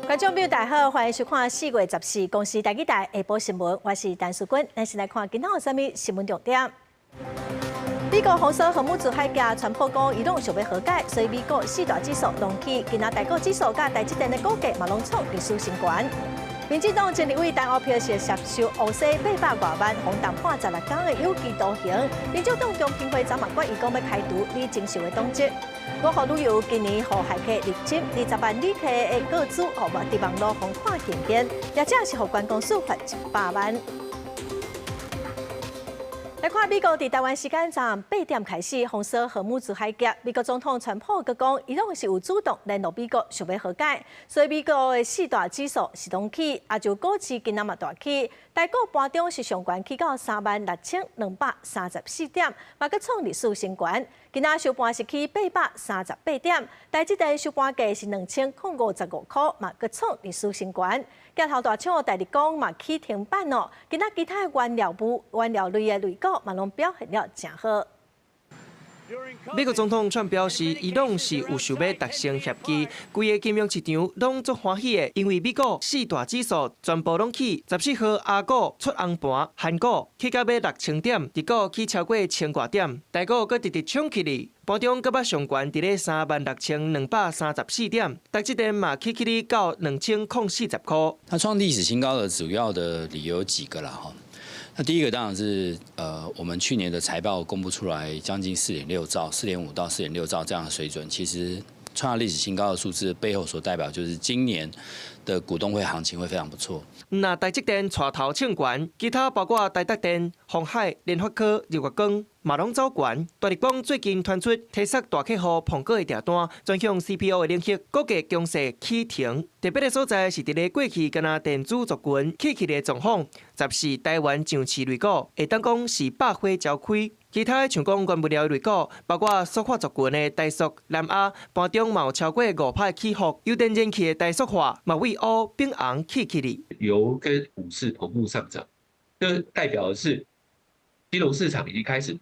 觀眾朋友大家好，歡迎收看4月14公視台語台下晡新聞，我是陳淑君。咱先來看今仔有啥物新聞重點。美國封鎖荷姆茲海峽，川普講伊朗想欲和解，所以美國四大指數攏起，今仔台股指數佮台積電的股價嘛攏創歷史新高。民進黨前立委陳歐珀是涉收烏西800外萬，予重判16工的有期徒刑。民眾黨中評會昨嘛決議講欲開除李貞秀的黨籍。五福旅遊今年予駭客入侵20萬旅客的個資，予佇網路予看見見，也正是予觀光署罰100萬。來看美國佇台灣時間昨暗8點開始封鎖荷姆茲海峽。美國總統川普閣講，伊朗是有主動聯絡美國，想欲和解，所以美國的四大指數是攏起，亞洲股市今仔嘛大起，台股盤中是上懸起到36,234點，嘛閣創歷史新高。今仔收盤是起838點，台積電收盤價是2055箍，嘛閣創歷史新高。鏡頭大廠大立光嘛起停板哦，今仔其他原料部原料類的類股嘛攏表現了誠好。美國總統川普表示，伊朗是有想欲達成協議，規个金融市場攏足歡喜的，因為美國四大指數全部攏起，14號亞股出紅盤，韓股起到欲6000點，日股起超過千外點，台股閣直直衝起去，盤中閣捌上懸佇咧36,234點，台積電嘛起起哩到2040箍。它創歷史新高的主要的理由有幾個啦，哈。那第一個當然是，我們去年的財報公布出來，將近4.6兆、4.5到4.6兆這樣的水準，其實創下歷史新高的數字背後所代表就是今年的股東會行情會非常不錯。若台積電帶頭衝懸，其他包括台達電、鴻海、聯發科、日月光嘛攏走懸。大立光最近傳出提速大客戶蘋果的訂單，轉向 CPU 的領域，股價強勢起停。特別的所在是佇咧過去，敢若電子族群起去的狀況，十四台灣上市類股會當講是百花齊開。其他像講原物料類股，包括塑化族群的台塑、南亞，盤中嘛有超過5%起伏。油電燃氣的台塑化嘛為烏變紅起起哩。油跟股市同步上漲，這代表的是金融市場已經開始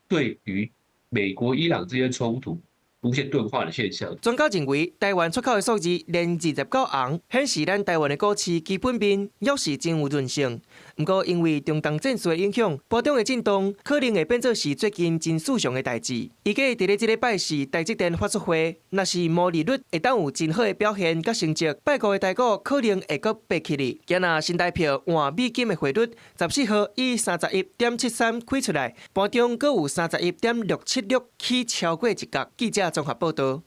對於美國伊朗之間衝突出現鈍化的現象。專家認為，台灣出口的數字連29紅，顯示咱台灣的股市基本面猶是真有韌性。毋過，因為中東戰事的影響，盤中的震盪可能會變做是最近真異常的代誌。預計佇咧這禮拜四台積電發出會，若是毛利率會當有真好的表現佮成績，拜五的台股可能會閣爬起來。今仔新台票換美金的匯率，14號以31.73開出來，盤中閣有31.676起超過一角。記者綜合報道。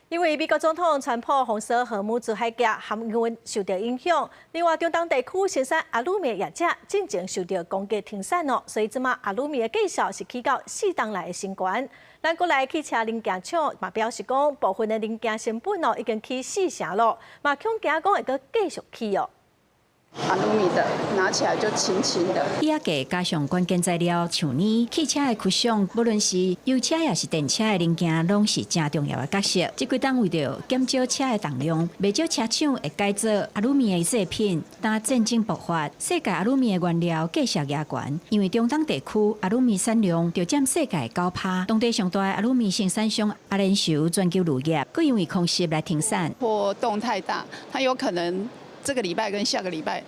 因為美國總統川普封鎖荷姆茲海峽，航運受到影響。另外，中東地區生產阿魯米的業者進前受到攻擊停產哦，所以這馬阿魯米的價數是起到4冬來的新高。咱國內汽車零件廠嘛表示講，部分的零件成本哦已經起4成咯，嘛恐驚講會閣繼續起哦。阿魯米的拿起來就輕輕的。起仔價加上關鍵材料像鋰，汽車的驅動，無論是油車抑是電車的零件，攏是誠重要的角色。這幾冬為著減少車的重量，袂少車廠會改做阿魯米的製品。當戰爭爆發，世界阿魯米的原料繼續壓懸，因為中東地區阿魯米產量就佔世界9趴。當地上大的阿魯米生產商阿聯酋全球鋁業，閣因為空襲來停產。波動太大，它有可能這個禮拜跟下個禮拜，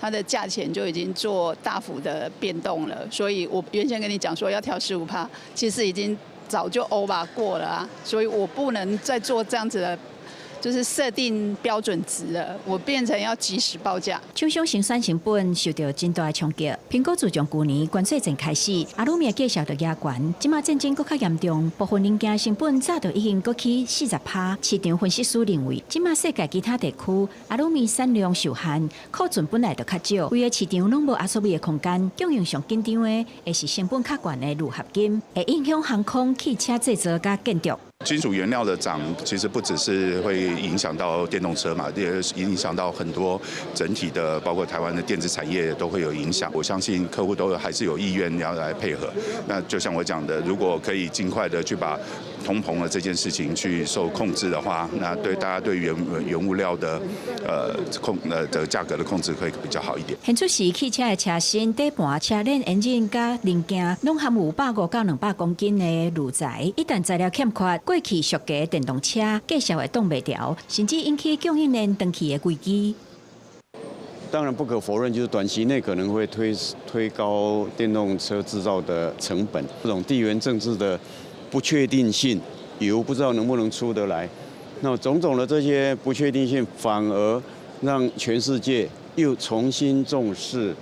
它的價錢就已經做大幅的變動了。所以我原先跟你講說要調15趴，其實已經早就 over 過了啊。所以我不能再做這樣子的，就是設定標準值了，我變成要即時報價。廠商生產成本受到真大的衝擊。蘋果自從舊年關稅戰開始，阿魯米的價數就壓懸，這馬戰爭閣較嚴重，部分零件成本早就已經閣起40趴。市場分析師認為，這馬世界其他地區阿魯米產量受限，庫存本來就較少，規個市場攏無壓縮的空間。供應上緊張的，會是成本較懸的鋁合金，會影響航空、汽車製造佮建築。金屬原料的漲，其實不只是會影響到電動車嘛，也影響到很多整體的，包括台灣的電子產業都會有影響。我相信客戶都還是有意願要來配合。那就像我講的，如果可以盡快的去把通膨的這件事情去受控制的話，那對大家對原物料的價格的控制會比較好一點。現出時汽車的車身、底盤、車鏈、引擎佮零件，攏含有150到200公斤的鋁材。一旦材料欠缺，過去俗價電動車繼續會擋袂牢，甚至引起供應鏈斷去的危機。當然不可否認，就是短期內可能會推高電動車製造的成本。這種地緣政治的不確定性，油不知道能不能出得來，那種種的這些不確定性，反而讓全世界又重新重視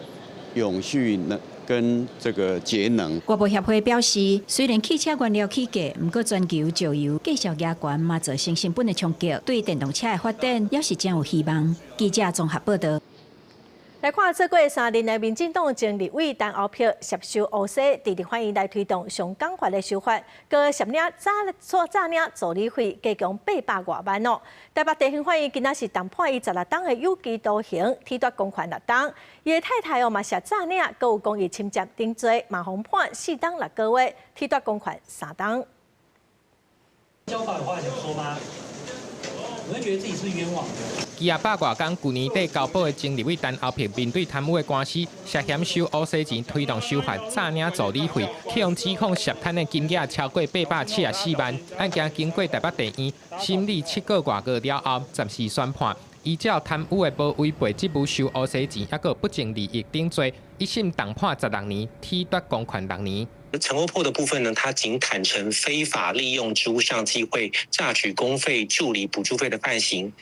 永續能跟這個節能。外貿協會表示，雖然汽車原料起價，毋過全球石油繼續加懸，嘛造成成本的衝擊，對電動車的發展也是真有希望。記者綜合報道。來看做過三任的民進黨前立委陳歐珀涉收烏紗，佇立法院來推動商工法的修法，閣涉領詐領助理費，加強800外萬哦。台北地方法院今仔是重判伊16冬的有期徒刑，褫奪公權6冬。伊的太太哦嘛涉詐領，閣有公益侵佔等罪，嘛予判4冬6個月，褫奪公權3冬。交法有話想說嗎？你會覺得自己是冤枉的。羈押百外工，舊年底交保的前立委陳歐珀面對貪污的官司，涉嫌收烏紗錢推動修法詐領助理費，去予指控涉貪的金額超過874萬。案件經過台北地院審理7個外月了後，暫時宣判，依照貪污的無違背職務收烏紗錢，抑閣不正利益等罪，一審重判16年，褫奪公權6年。陳歐珀的部分呢，他僅坦承非法利用職務上機會詐取公費助理補助費的犯行，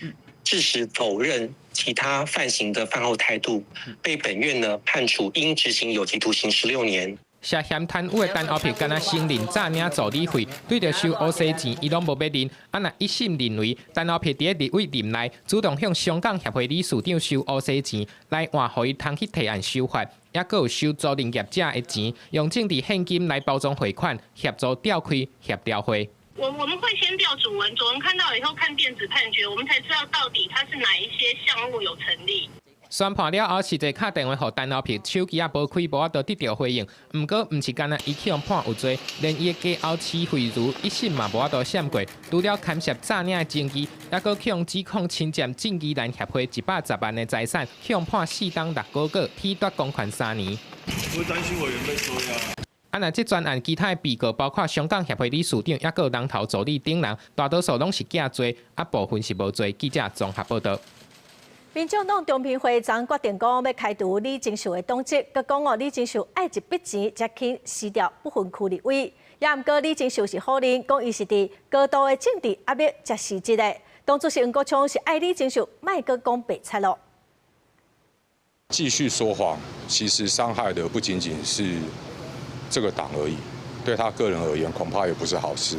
事實否認其他犯行的犯後態度，被本院呢判處應執行有期徒刑16年。涉嫌貪污的陳歐珀，敢若承認詐領助理費，對著收烏紗錢，伊攏無欲認。啊，若一審認為陳歐珀佇咧立委任內主動向商工協會理事長收烏紗錢，來換予伊通去提案修法，抑閣有收租賃業者的錢，用政治獻金來包裝匯款，協助調開協調會。我們會先調主文，主文看到以後看電子判決，我們才知道到底他是哪一些項目有成立。宣判了後，實際敲電話予陳歐珀，手機也無開，無法度得著回應。毋過，毋是干焦伊去予判有罪，連伊的家後徐惠如一審嘛無法度閃過。除了牽涉詐領的證據，抑閣去予指控侵佔正義蘭協會110萬的財產，去予判4冬6個月，褫奪公權3年。會擔心委員被收押。啊，若這專案其他的被告，包括商工協會理事長，抑閣人頭助理等人，大多數攏是假罪，啊部分是無罪。記者綜合報道。民眾黨中評會昨決定講欲開除李貞秀的黨籍，閣講哦，李貞秀愛一筆錢才肯辭掉不分區立委。也毋過李貞秀是否認，講伊是佇高度的政治壓力才辭職的。黨主席黃國昌是愛李貞秀莫閣講白賊囉。繼續說謊，其實傷害的不僅僅是這個黨而已，對他個人而言，恐怕也不是好事。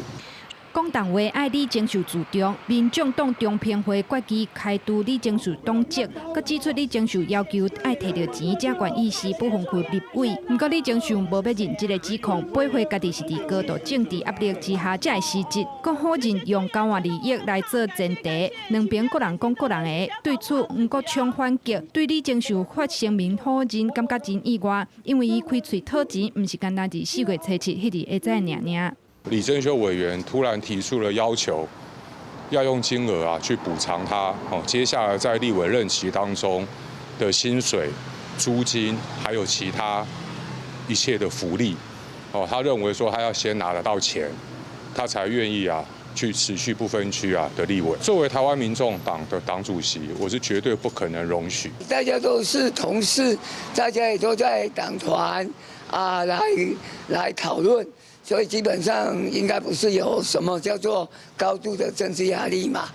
講重話愛李貞秀辭職，民眾黨中評會決議開除李貞秀黨籍，閣指出李貞秀要求愛提著錢才願意辭不分區立委。毋過李貞秀無欲認這个指控，駁回家己是佇高度政治壓力之下才會辭職，閣否認用交換利益來做前提。兩邊各人講各人的，對此黃國昌反擊，對李貞秀發聲明否認，感覺真意外，因為伊開喙討錢，毋是干焦佇4月初7彼日下早爾爾。李貞秀委員突然提出了要求，要用金額啊去補償他哦，接下來在立委任期當中的薪水、租金，還有其他一切的福利哦，他認為說他要先拿得到錢，他才願意啊去辭去不分區啊的立委。作為台灣民眾黨的黨主席，我是絕對不可能容許。大家都是同事，大家也都在黨團啊來討論。所以基本上應該不是有什麼叫做高度的政治壓力嘛。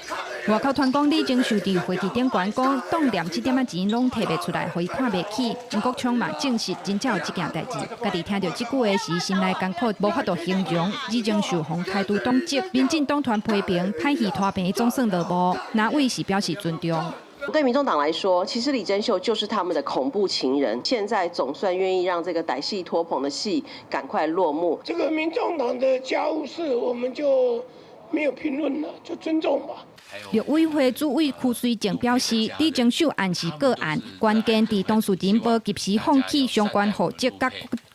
外口傳講李貞秀佇會議頂懸講，當連這點仔錢攏提袂出來，予伊看袂起。黃國昌嘛證實真正有這件代誌。家己聽著這句話時，心內艱苦，無法度形容。李貞秀予開除黨籍，民進黨團批評歹戲拖棚總算落幕，藍委是表示尊重。對民眾黨來說，其實李貞秀就是他們的恐怖情人。現在總算願意讓這個歹戲拖棚的戲趕快落幕。這個民眾黨的家務事，我們就沒有評論了，就尊重吧。陸委會主委邱垂正表示，李貞秀案是個案，關鍵佇當事人無及時放棄相關戶籍佮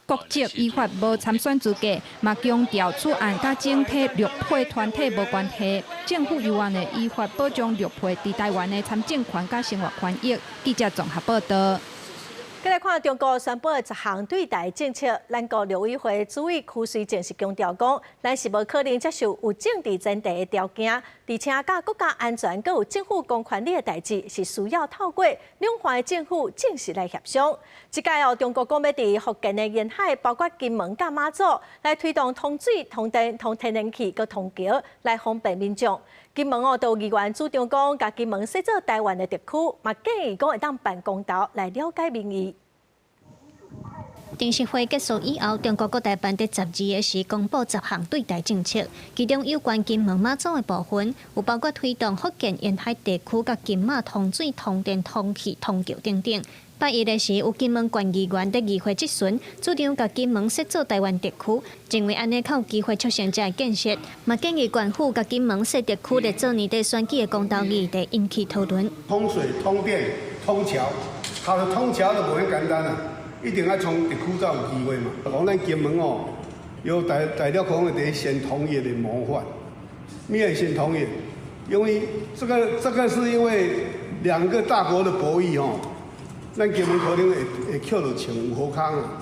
國籍依法無參選資格，嘛強調此案佮整體陸配團體無關係。政府猶原會依法保障陸配佇台灣的參政權佮生活權益。記者綜合報道。繼來看中國宣布的十項對台政策，咱國陸委會主委邱瑞正是強調講，咱是無可能接受有政治前提的條件，而且佮國家安全閣有政府公權力的代誌，是需要透過兩岸的政府正式來協商。這擺哦，中國講欲佇福建的沿海，包括金門佮馬祖，來推動通水、通電、通天然氣閣通橋，來方便民眾。金門哦，都有議員主張講，共金門設做台灣的特區，嘛建議講會當辦公投來了解民意。電視會結束以後，中國國台辦佇12個時公布十項對台政策，其中有關金門馬祖的部分，有包括推動福建沿海地區佮金馬通水、通電、通氣、通橋等等。拜一的時，有金門縣議員佇議會質詢，主張共金門設做台灣特區，認為按呢較有機會促成這个建設，嘛建議縣府共金門設特區來做年底選舉的公投議題引起討論。通水、通電、通橋，好了，通橋就無遐簡單啦，一定愛從特區才有機會嘛。講咱金門哦，有大大陸可能會先統一的模範，咩先統一？因為這個是因為兩個大國的博弈哦。咱金門可能會會扣到穿有好康啊，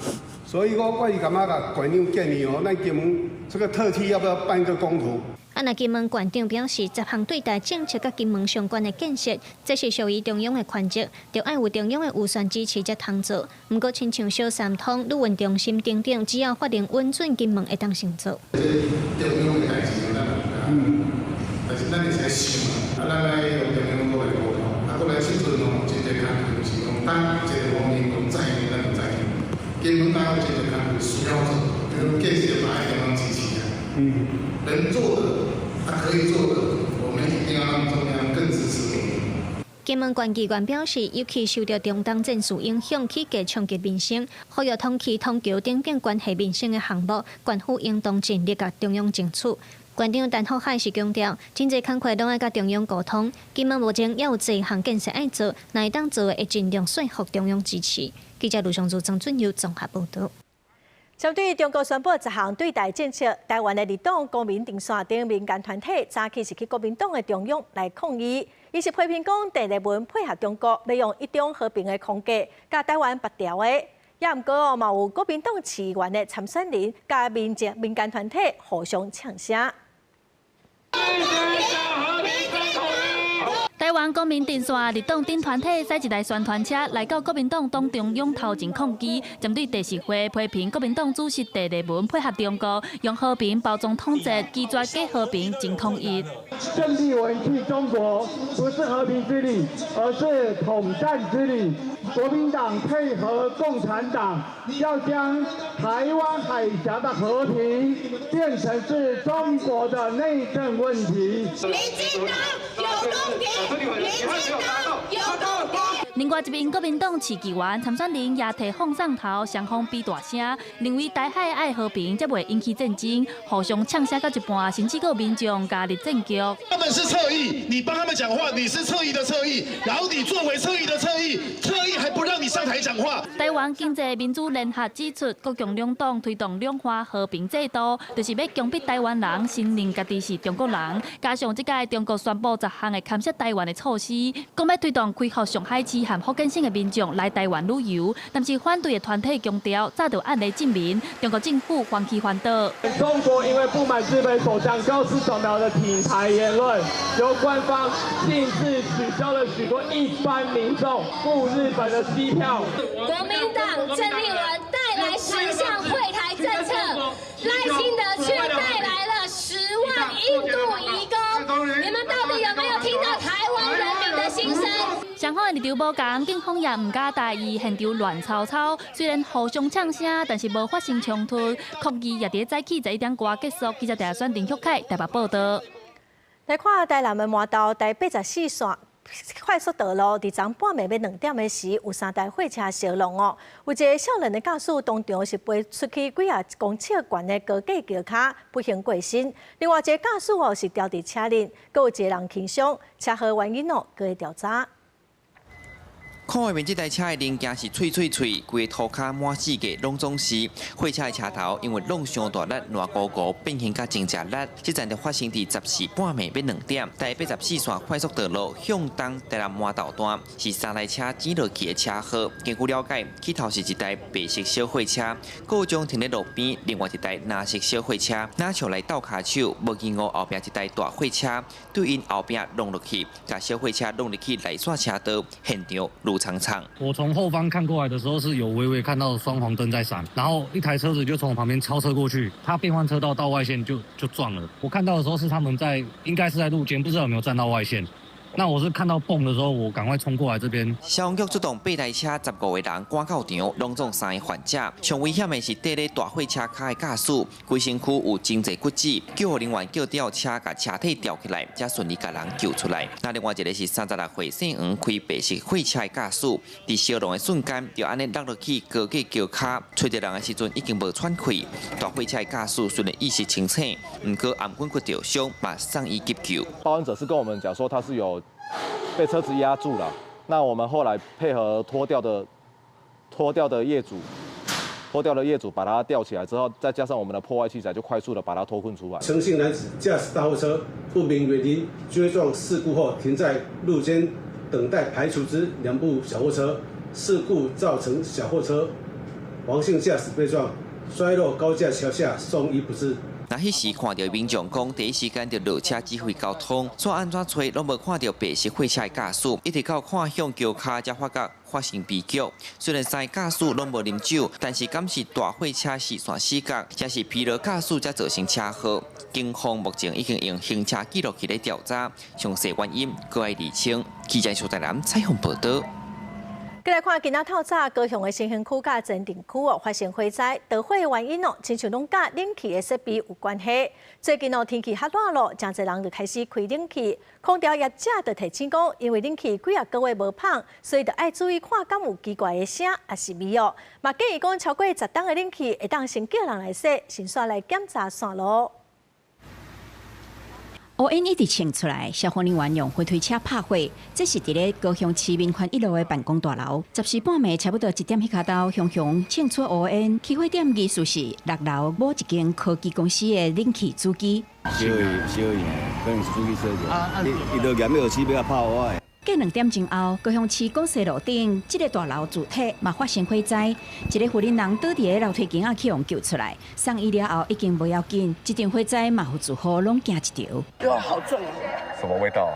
所以我是感覺共縣長建議哦，咱金門這個特區要不要辦一個公投？啊，若金門縣長表示，十項對台政策佮金門相關的建設，這是屬於中央的權責，著愛有中央的預算支持才通做。毋過，親像小三通、旅運中心等等，只要法令允准，金門會當先做。這中央的代誌，咱毋知，但是咱會使想嘛，啊，咱愛用中央過來溝通，啊，過來這陣哦，真濟工課是講，當一個方面講在咱就知，金門當有真濟工課需要做，比如建設嘛愛中央支持啊。能做的，啊可以做的，我們一定要讓中央更支持我們。金門縣議員表示，尤其受著中東戰事影響，起價衝擊民生，呼籲通氣、通橋等等關係民生的項目，縣府應當盡力共中央爭取。縣長陳福海是強調，真濟工課攏愛佮中央溝通。金門目前猶有濟項建設愛做，若會當做的，會盡量說服中央支持。記者盧尚如、張俊佑綜合報導。針對中國宣布十項對台政策，台灣的綠黨、公民陣線等民間團體早起是去國民黨的中央來抗議，伊是批評講鄭麗文配合中國，欲用一中和平的框架，共台灣拔掉的。也毋過哦，嘛有國民黨市議員的參選人，佮民間民間團體互相嗆聲。台灣公民陣線、綠黨等團體駛一台宣傳車來到國民黨黨中央頭前抗議，針對第四會批評國民黨主席鄭麗文配合中國，用和平包裝統戰，拒絕假和平真統一。鄭麗文去中國不是和平之旅，而是統戰之旅。國民黨配合共產黨，要將台灣海峽的和平變成是中國的內政問題。民進黨有公平。另外一邊，國民黨市議員參選人也提放送頭，雙方比大聲，認為台海愛和平，才袂引起戰爭，互相嗆聲到一半，甚至閣有民眾加入戰局。他們是側翼，你幫他們講話，你是側翼的側翼，然後你作為側翼的側翼，側翼還不讓你上台講話。台灣經濟民主聯合指出，國共兩黨推動兩岸和平制度，就是欲強迫台灣人承認家己是中國人。加上這擺中國宣布十項的干涉台灣的措施，講欲推動開放上海市和福建省的民眾來台灣旅遊，但是反對的團體強調，早就案例證明中國政府放棄反對。中國因為不滿日本首相高市早苗的挺台言論，由官方徑自取消了許多一般民眾赴日本的機票。國民黨鄭麗文帶來10項惠台政策，賴清德卻帶來了10萬印度移工。你們到底有沒有聽到台灣人民的心聲？雙方的立場無仝，警方也毋敢大意，現場亂糟糟。雖然互相嗆聲，但是無發生衝突。抗議也佇早起11點外結束。記者鄭選林旭凱台北報道。來看台南的麻豆台84線快速道路，佇昨半暝欲2點的時，有三台貨車相撞哦。有一个少年的駕駛當場是飛出去幾仔公尺懸的高架橋跤，不幸過身。另外一个駕駛哦是牢佇車內，閣有一个人輕傷，車禍原因哦，閣咧調查。看畫面這台車的零件是脆脆脆，規个塗跤滿世界攏總是。貨車的車頭因為弄傷大力，爛糊糊變形甲真正力。這陣就發生佇14半暝欲2點，台84線快速道路向東台南滿豆段，是三台車擠落去的車禍。根據了解，起頭是一台白色小貨車，故障停佇路邊，另外一台藍色小貨車，若像來鬥跤手，無經過後壁一台大貨車，對𪜶後壁弄落去，共小貨車弄入去內線車道，現場怒蒼蒼。我從後方看過來的時候，是有微微看到雙黃燈在閃，然後一台車子就從我旁邊超車過去，他變換車道到外線就撞了。我看到的時候是他們在，應該是在路肩，不知道有沒有站到外線。那我是看到蹦的時候，我趕快衝過來這邊。消防局出動八台車，15個人趕到場，攏總三个患者。上危險的是綴咧大貨車跤的駕駛，規身軀有真濟骨折，救護人員叫吊車共車體吊起來，才順利共人救出來。那另外一个是36歲姓黃開白色貨車的駕駛，佇燒熔的瞬間就按呢落落去高架橋跤，揣著人的時陣已經無喘氣。大貨車的駕駛雖然意識清醒，毋過頷頸骨著傷，嘛送醫急救。報案者是跟我們講說他是有被車子壓住了，那我們後來配合拖吊的業主把他吊起來之後，再加上我們的破壞器材，就快速的把他脫困出來。陳姓男子駕駛大貨車不明原因追撞事故後，停在路肩等待排除之兩部小貨車，事故造成小貨車黃姓駕駛被撞，摔落高架橋下送醫不治。那彼時看著民眾講，第一時間就落車指揮交通，煞按怎揣攏無看著白色貨車的駕駛，一直到看向橋跤才發覺發生悲劇。雖然三个駕駛攏無啉酒，但是敢是大貨車視線死角，也是疲勞駕駛才造成車禍。警方目前已經用行車記錄器咧調查，詳細原因閣愛釐清。記者蘇台南採訪報導。過來看今仔透早高雄的新興區佮前鎮區哦發生火災，著火的原因哦，親像攏佮冷氣的設備有關係。最近哦天氣較熱咯，誠濟人就開始開冷氣，空調業者就提醒講，因為冷氣幾仔個月無噴，所以著愛注意看敢有奇怪的聲抑是味哦。嘛建議講超過10冬的冷氣會當先叫人來洗，先煞來檢查線路。烏煙一直衝出來，消防人員用火推車拍火。這是佇咧高雄市民權一路的辦公大樓。14半暝差不多1點彼跤兜，熊熊衝出烏煙。起火點疑似是6樓某一間科技公司的冷氣主機。燒去燒去，可能是主機燒著。啊，伊就驗藥水欲來拍火的。過2點鐘後，高雄市廣西路頂這个大樓主體嘛發生火災，一个婦人人倒佇咧樓梯間仔去予救出來，送醫了後已經無要緊。這場火災嘛予住戶攏驚一趒。哇，好重啊！什麼味道？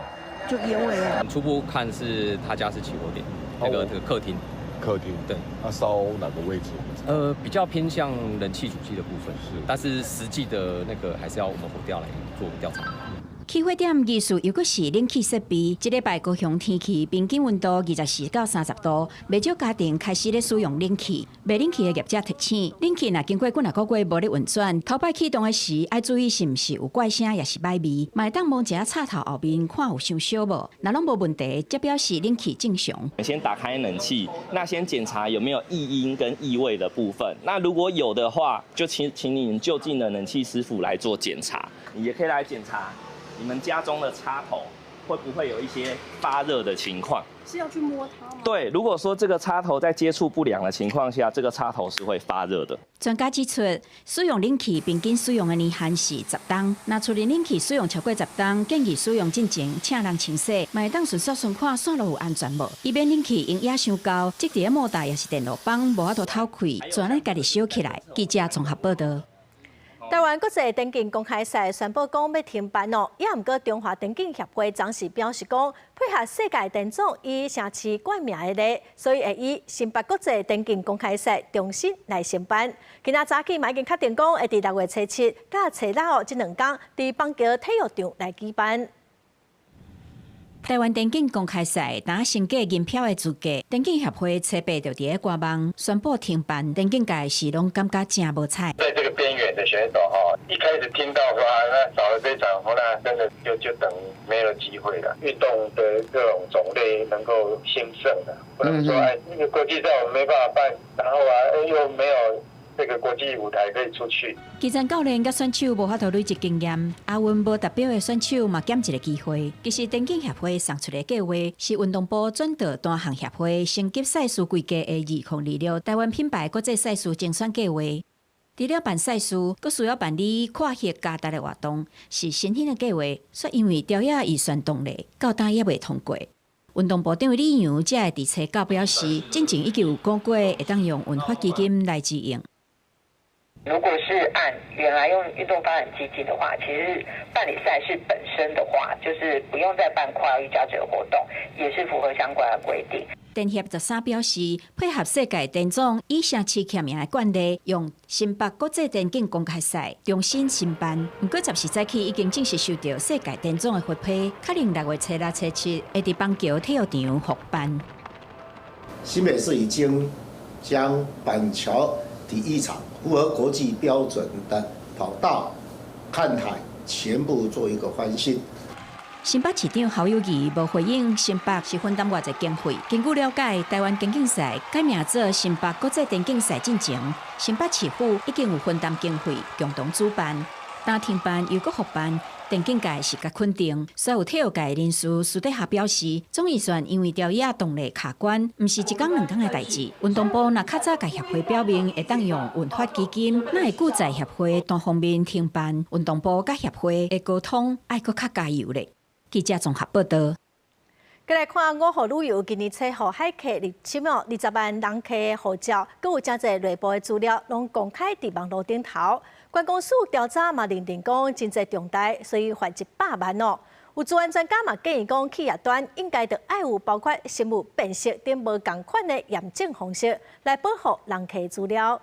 就煙味啊。初步看是他家是起火點，那個這個客廳。客廳。對。那燒哪個位置？比較偏向冷氣主機的部分，是，但是實際的那個還是要我們火調來做調查。起火點疑似又閣是冷氣設備。這禮拜高雄天氣平均溫度24到30度，袂少家庭開始咧使用冷氣。賣冷氣的業者提醒，冷氣若經過幾若個月無咧運轉，頭擺啟動的時，愛注意是毋是有怪聲，抑是䆀味。嘛會當摸一下插頭後面，看有傷燒無。若攏無問題，則表示冷氣正常。先打開冷氣，那先檢查有沒有異音跟異味的部分。那如果有的話，就請你就近的冷氣師傅來做檢查。你也可以來檢查你們家中的插頭會不會有一些發熱的情況？是要去摸它嗎？對，如果說這個插頭在接觸不良的情況下，這個插頭是會發熱的。專家指出，使用冷氣平均使用的年限是10冬。若厝裡冷氣使用超過10冬，建議使用進前請人清洗，嘛會當順紲巡看線路有安全無，以免冷氣溶液傷厚，積佇咧摩打抑是電路板無法度透氣，全咧家己燒起來。記者綜合報導。台灣國際電競公開賽宣布講欲停辦哦，也毋過中華電競協會昨時表示講，配合世界電總以城市冠名的禮，所以會以新北國際電競公開賽重新來承辦。今仔早起嘛已經確定講，會佇6月初七佮初六這兩工，佇板橋體育場來舉辦。台灣電競公開賽若先過銀票的資格，電競協會初八就佇咧官網宣布停辦，電競界是攏感覺誠無彩。在這個邊緣的選手哈，一開始聽到說啊，那少了這場，那真的就等於沒有機會了。運動的各種種類能夠興盛的，不能說哎，那個國際賽我們沒辦法辦，然後啊又沒有這個國際舞台可以出去。基層教練佮選手無法度累積經驗，亞運無達標的選手嘛減一个機會。其實電競協會送出的計劃是運動部轉導單項協會升級賽事規格的2026台灣品牌國際賽事精選計劃。除了辦賽事，閣需要辦理跨縣加值的活動，是新興的計劃。卻因為條約預算動力到今猶未通過。運動部長李洋才會佇初九表示，進前已經有講過會當用運發基金來支應。如果是按原來用運動發展基金的話，其實辦理賽事本身的話，就是不用再辦跨域加值活動，也是符合相關的規定。電協13表示，配合世界電總以城市簽名的慣例，用新北國際電競公開賽重新申辦。毋過14早起已經正式收到世界電總的核批，確認6月初六、初七會佇板橋體育場復辦。新北市已經將板橋體育場符合國際標準的跑道、看台全部做一個翻新。新北市長侯友宜無回應新北市分擔偌濟經費。根據了解，台灣電競賽改名做新北國際電競賽進前，新北市府已經有分擔經費，共同主辦。但停辦又閣復辦，電競界是較肯定。所有體育界人士私底下表示，總預算因為條約動力卡關，毋是一工兩工的代誌。運動部若較早共協會表明會當用運發基金，哪會拒載協會單方面停辦？運動部佮協會的溝通愛閣較加油咧。記者綜合報道。閣來看五福旅遊今年初予駭客入侵哦，20萬人客的護照，閣有誠濟內部的資料，攏公開佇網路頂頭。觀光署調查嘛認定講真濟重大，所以罰100萬哦。有資安專家嘛建議講，企業端應該著愛有包括生物辨識等無仝款的驗證方式，來保護人客資料。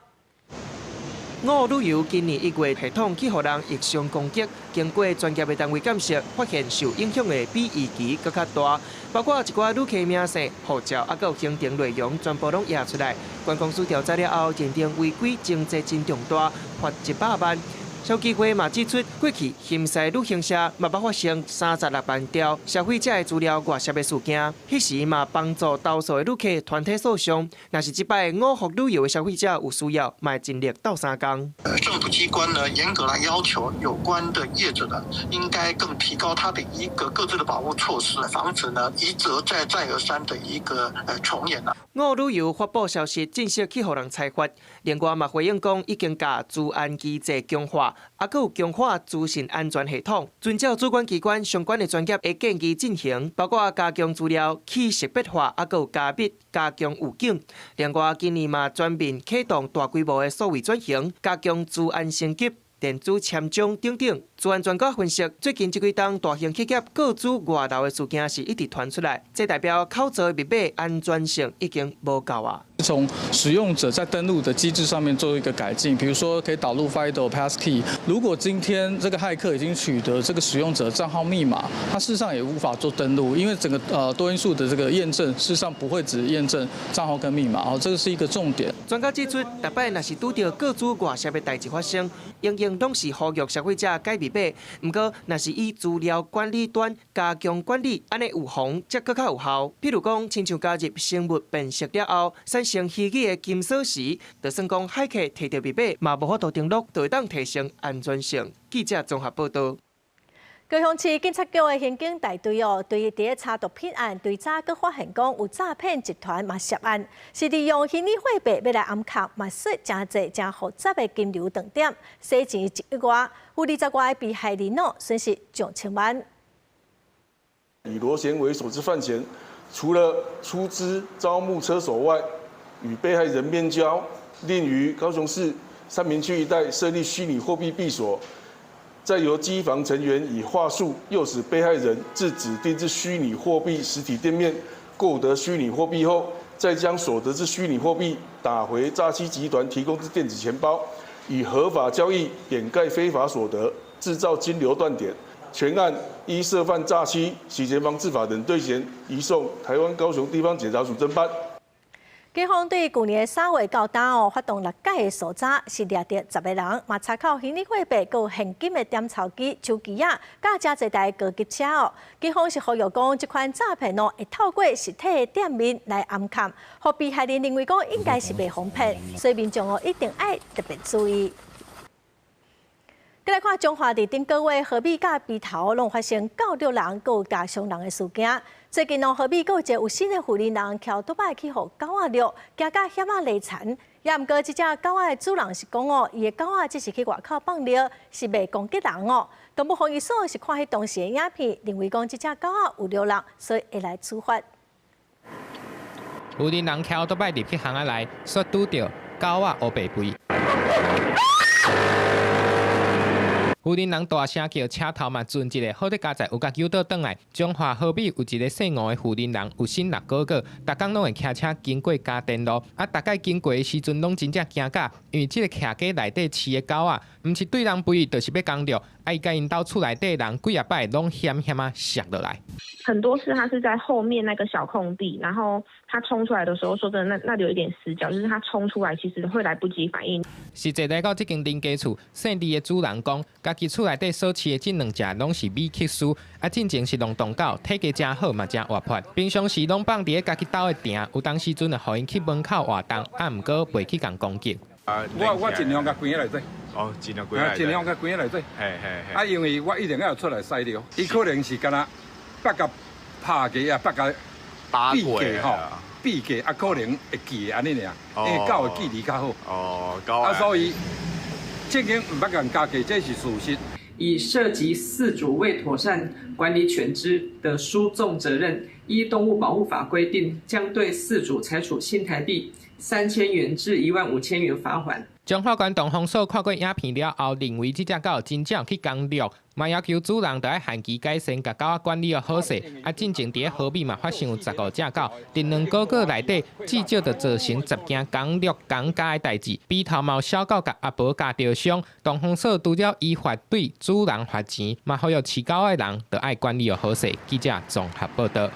五福旅遊今年1月系統去予人逆向攻擊，經過專業的單位鑑識，發現受影響的比預期閣較大，包括一寡旅客名姓、護照，猶閣有行程內容，全部攏掖出來。觀光署調查了後，認定違規情節真重大，罰100萬。消基會嘛指出，過去巡視旅行社嘛捌發生36萬條消費者的資料外洩的事件，彼時嘛幫助投訴的旅客團體訴訟。若是這擺五福旅遊的消費者有需要，嘛會盡力鬥相共。政府機關呢，嚴格來要求有關的業者呢，應該更提高他的一個各自的保護措施，防止呢一而再再而三的一個重演啦。五福旅遊發布消息，正式去予人裁罰。另外嘛回應講，已經共資安機制強化，猶閣有強化資訊安全系統，遵照主管機關相關的專業的建議進行，包括加強資料去識別化，猶閣有加密、加強預警。另外今年嘛全面啟動大規模的數位轉型，加強資安升級。電子簽章等等，資安專家分析，最近這幾冬大型企業個資外流的事件是一直傳出來，這代表口座密碼安全性已經無夠啊。從使用者在登錄的機制上面做一個改進，比如說可以導入 FIDO Passkey。如果今天這個駭客已經取得這個使用者帳號密碼，他事實上也無法做登錄，因為整個多因素的這個驗證，事實上不會只驗證帳號跟密碼，哦，這個是一個重點。專家指出，逐擺若是拄著個資外洩的代誌發生，應用攏是呼籲消費者改密碼。毋過，若是以資料管理端加強管理，按呢預防才閣較有效。譬如講，親像加入生物辨識了後，產生虛擬的金鎖匙，就算講駭客提著密碼，嘛無法度登錄，就會當提升安全性。記者綜合報道。高雄市警察局的刑警大隊哦，對佇咧查毒品案，對早閣發現講有詐騙集團嘛涉案，是利用虛擬貨幣欲來掩藏，嘛說誠濟誠複雜的金流斷點，洗錢1億外，有20外个被害人哦，損失上千萬。以羅賢為首之犯嫌，除了出資招募車手外，與被害人面交，另於高雄市三民區一帶設立虛擬貨幣幣所。再由機房成員以話術誘使被害人至指定之虛擬貨幣實體店面購得虛擬貨幣後，再將所得之虛擬貨幣打回詐欺集團提供之電子錢包，以合法交易掩蓋非法所得，製造金流斷點。全案依涉犯詐欺、洗錢防制法等罪嫌，移送台灣高雄地方檢察署偵辦。警方對舊年3月到今哦，發動六擺的搜查，是掠著10個人，嘛查扣虛擬貨幣、閣有現金的點鈔機、手機仔，佮誠濟台高級車哦。警方是呼籲講，這款詐騙哦，會透過實體的店面來暗崁，予被害人認為講應該是袂予騙，所以民眾哦一定愛特別注意。閣來看彰化佇頂個月，河馬佮鱉頭攏發生狗掠人、閣有咬傷人的事件。最近哦，河馬閣有一个有新的婦人人騎拄擺去予狗仔掠，驚甲險仔離殘。也毋過，這隻狗仔的主人是講哦，伊的狗仔只是去外口放尿，是袂攻擊人哦。動物防疫所是看彼當時的影片，認為講這隻狗仔有掠人，所以會來處罰。婦人人騎拄擺入去巷仔內，煞拄著狗仔烏白吠。婦人人大聲叫，車頭嘛轉一下，好佳哉有共救倒轉來。彰化河馬有一个姓吳的婦人人，有身6個月，逐工攏會騎車經過嘉電路，啊，逐擺經過的時陣攏真正驚甲，因為這个徛家內底飼的狗仔，毋是對人吠，就是欲攻掠，啊，伊共𪜶兜厝內底人幾仔擺攏險險仔摔落來。很多次他是在後面那個小空地，然後他衝出來的時候，說真的，那裡有一點死角，就是他衝出來其實會來不及反應。實際來到這間林家厝，姓李的主人講，家己厝內底所飼的這兩隻攏是米克斯，啊，進前是浪蕩狗，體格誠好嘛，誠活潑。平常時攏放佇咧家己兜的埕，有當時陣就予𪜶去門口活動，啊，毋過袂去共攻擊。啊，我盡量共關佇內底。哦，盡量關佇。盡量共關佇內底。嘿嘿嘿。啊，因為我一定要出來屎尿，伊可能是敢若北共拍過啊，北共打過吼，避過啊，可能會記得按呢爾，因為狗的記憶較好。哦，狗。啊，所以正經毋捌共咬過，這是事實。以涉及飼主未妥善管理犬隻的輸綜責任，依動物保護法規定，將對飼主裁處新台幣3000元至15,000元罰款。彰化縣動防所看過影片了後，認為這隻狗真正去攻掠，嘛要求主人著愛限期改善，共狗仔管理好勢。啊，進前佇咧河馬嘛發現有15隻狗，佇2個月內底至少就造成10件攻掠攻咬的代誌。鱉頭嘛有小狗共阿婆咬著傷，動防所除了依法對主人罰錢，嘛呼籲飼狗的人著愛管理好勢。記者綜合報導。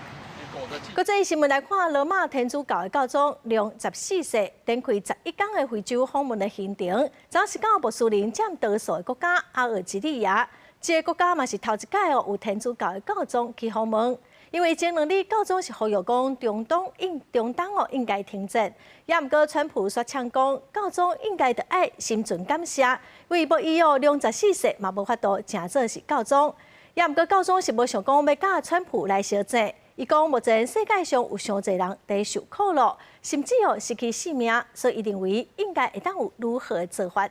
國際新聞來看，羅馬天主教的教宗良十四世展開11天的非洲訪問的行程，昨是到穆斯林佔多數的國家阿爾及利亞，這个國家嘛是頭一擺哦有天主教的教宗去訪問。因為前兩日教宗是呼籲講中東哦應該停戰，也毋過川普煞嗆講教宗應該著愛心存感謝，為無伊哦良十四世嘛無法度成做是教宗，也毋過教宗是無想講欲佮川普來相爭。伊講目前世界上有傷濟人佇受苦咯，甚至哦失去性命，所以伊認為應該會當有如何做法。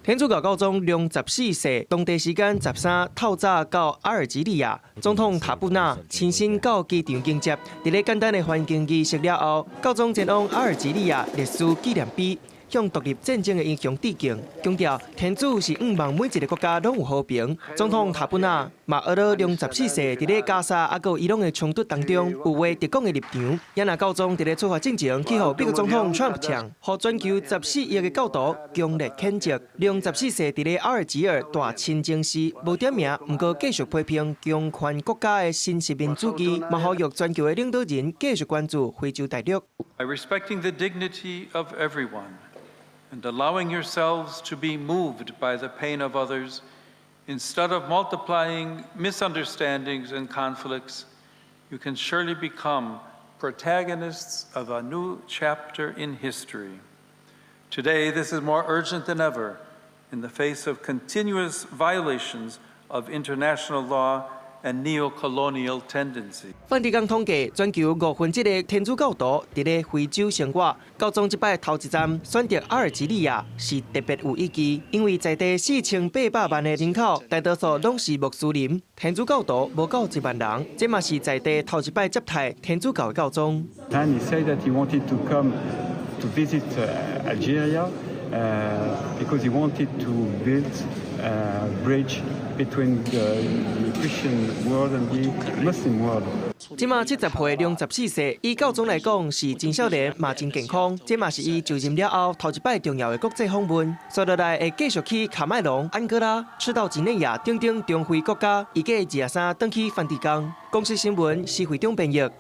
天主教教宗良十四世，當地時間13透早到阿爾及利亞，總統塔布納親身到機場迎接。佇咧簡單的歡迎儀式了後，教宗前往阿爾及利亞歷史紀念碑，向獨立戰爭的英雄致敬，強調天主是向望每一个國家攏有和平。總統塔布納嘛學了良十四世佇咧加沙抑閣有伊朗的衝突當中有話直講的立場。也若教宗佇咧出發進前去予美國總統川普嗆，予全球14億的教徒強烈譴責。良十四世佇咧阿爾及爾大清真寺無點名，毋過繼續批評強權國家的新殖民主義，嘛呼籲全球的領導人繼續關注非洲大陸。 By respecting the dignity of everyone and allowing yourselves to be moved by the pain of others, instead of multiplying misunderstandings and conflicts, you can surely become protagonists of a new chapter in history. Today, this is more urgent than ever in the face of continuous violations of international law and neo-colonial tendencies. 梵蒂岡統計，全球1/5的天主教徒佇咧非洲生活。教宗這擺頭一站選擇阿爾及利亞是特別有意義，因為在地4800萬的人口，大多數攏是穆斯林，天主教徒無夠1萬人。這嘛是在地頭一擺接待天主教的教宗。 And he said that he wanted to come to visit Algeria because he wanted to build a bridge between the Christian world and the Muslim world. 這馬70歲，良十四世，以教宗來講是真少年，嘛真健康。這嘛是伊就任了後頭一擺重要的國際訪問。紲落來會繼續去喀麥隆、安哥拉、赤道幾內亞等等中非國家，預計23轉去梵蒂岡。公視新聞，施會長編譯。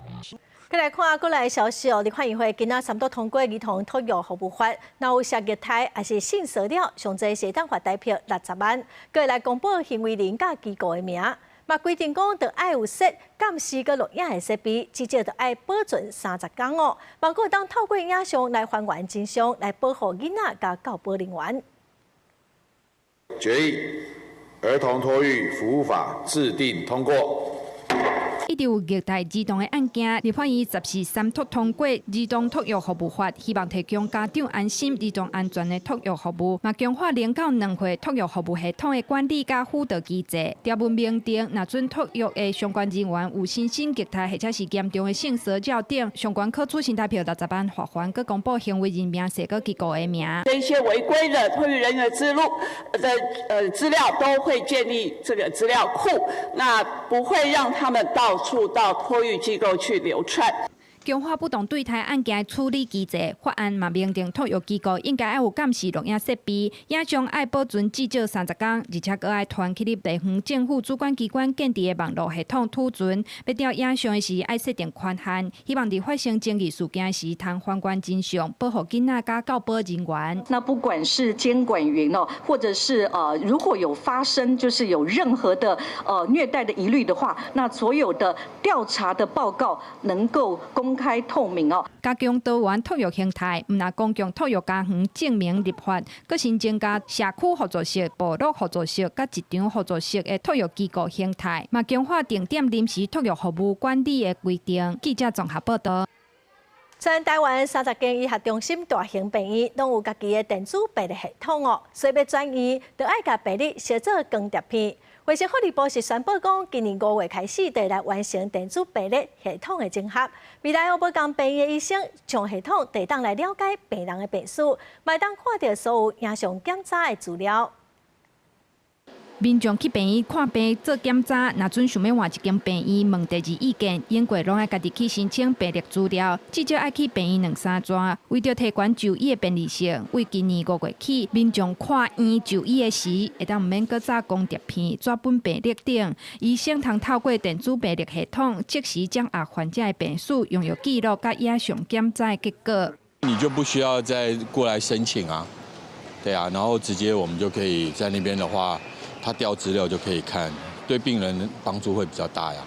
閣來看國內消息哦，立法院會今仔三讀通過兒童托育服務法，若有涉虐待抑是性騷擾，上濟是會當罰台幣60萬，閣會來公布行為人佮機構的名。嘛規定講，著愛有設監視佮錄影的設備，至少著愛保存30工哦。嘛閣會當透過影像來還原真相，來保護囡仔佮教保人員。決議，兒童托育服務法制定通過。一直有虐待兒童的案件，立法院14三讀通過兒童托育服務法，希望提供家長安心、兒童安全的托育服務，嘛強化0到2歲托育服務系統的管理佮輔導機制。條文明定，若准托育的相關人員有身心虐待或者是嚴重的性騷擾等，相關可處新台幣60萬罰鍰，閣公布行為人明細閣機構的名。這些違規的托育人員資料的資料都會建立這個資料庫，那不會讓他們到處到托育機構去流竄。強化不當對待案件的處理機制，法案嘛明定托育機構應該愛有監視錄影設備，影像愛保存至少30工，而且閣愛傳去地方政府主管機關建置的網路系統儲存。欲調影像的時愛設定權限，希望佇發生爭議事件時，通還原真相，保護囡仔佮教保人員。那不管是監管員哦，或者是如果有發生就是有任何的虐待的疑慮的話，那所有的調查的報告能夠公開透明哦。加強多元托育形態，毋但公共托育家園正名立法，閣新增加社區合作式、部落合作式佮一場合作式的托育機構形態，嘛強化定點臨時托育服務管理的規定。記者綜合報道。全台灣30間醫學中心大型病院攏有家己的電子病歷系統哦，所以欲轉院，就愛共病歷攝做光碟片。衛生福利部是宣布講，今年5月開始就會來完成電子病歷系統的整合。未來無仝病院的醫生上系統，就會當來了解病人的病史，嘛會當看著所有影像檢查的資料。民眾去病院看病做檢查，若準想欲換一間病院問第二意見，經過攏愛家己去申請病歷資料，至少愛去病院兩三轉。為著提懸就醫的便利性，為今年5月起，民眾看院就醫的時，會當毋免閣紮光碟片、紙本病歷等，醫生通透過電子病歷系統，即時掌握患者的病史、用藥記錄佮影像檢查的結果。你就不需要再過來申請啊，對啊，然後直接我們就可以在那邊的話。他調資料就可以看，對病人幫助會比較大呀。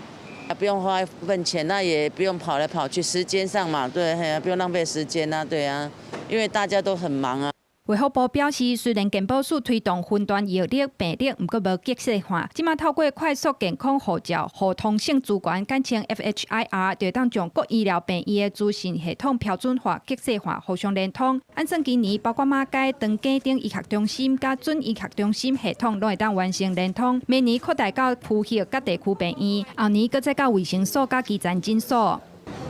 啊，不用花一份錢，那也不用跑來跑去，時間上嘛，對，不用浪費時間啊，對啊，因為大家都很忙啊。衛福部表示，雖然健保署推動雲端藥歷病歷，毋過無格式化。這馬透過快速健康護照互通性資源，簡稱 FHIR，就會當將各醫療病院的資訊系統標準化、格式化，互相連通。按算今年，包括馬偕、長庚等醫學中心佮準醫學中心系統，攏會當完成連通。明年擴大到區域佮地區病院，後年閣再到衛生所佮基層診所。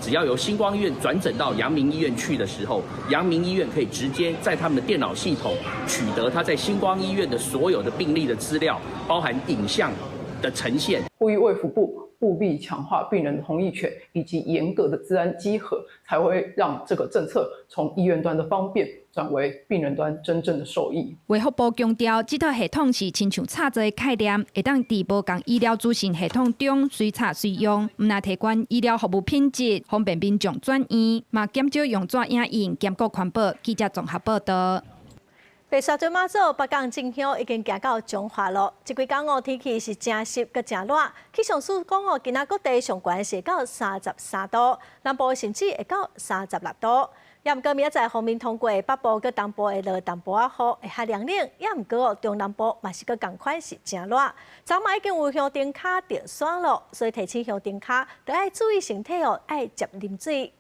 只要由新光醫院轉診到陽明醫院去的時候，陽明醫院可以直接在他們的電腦系統取得他在新光醫院的所有的病歷的資料，包含影像的呈現。呼籲衛福部務必強化病人的同意權以及嚴格的資安稽核，才會讓這個政策從醫院端的方便轉為病人端真正的受益。衛福部強調，這套系統是親像插座的概念，會當佇無仝醫療資訊系統中隨插隨用，毋但提懸醫療服務品質，方便民眾轉院，嘛減少用紙影印，兼顧環保。記者綜合報道。白沙屯媽祖北港進香已經行到彰化囉。這幾工哦，天氣是誠濕閣誠熱。氣象署講哦，今仔各地上懸是到33度，南部甚至會到36度。也毋過明仔載鋒面通過北部閣東部會落淡薄仔雨，會較涼冷。也毋過哦，中南部嘛是閣仝款是誠熱。昨嘛已經有鄉丁跤著沙囉，所以提醒鄉丁跤，著愛注意身體哦，愛捷啉水。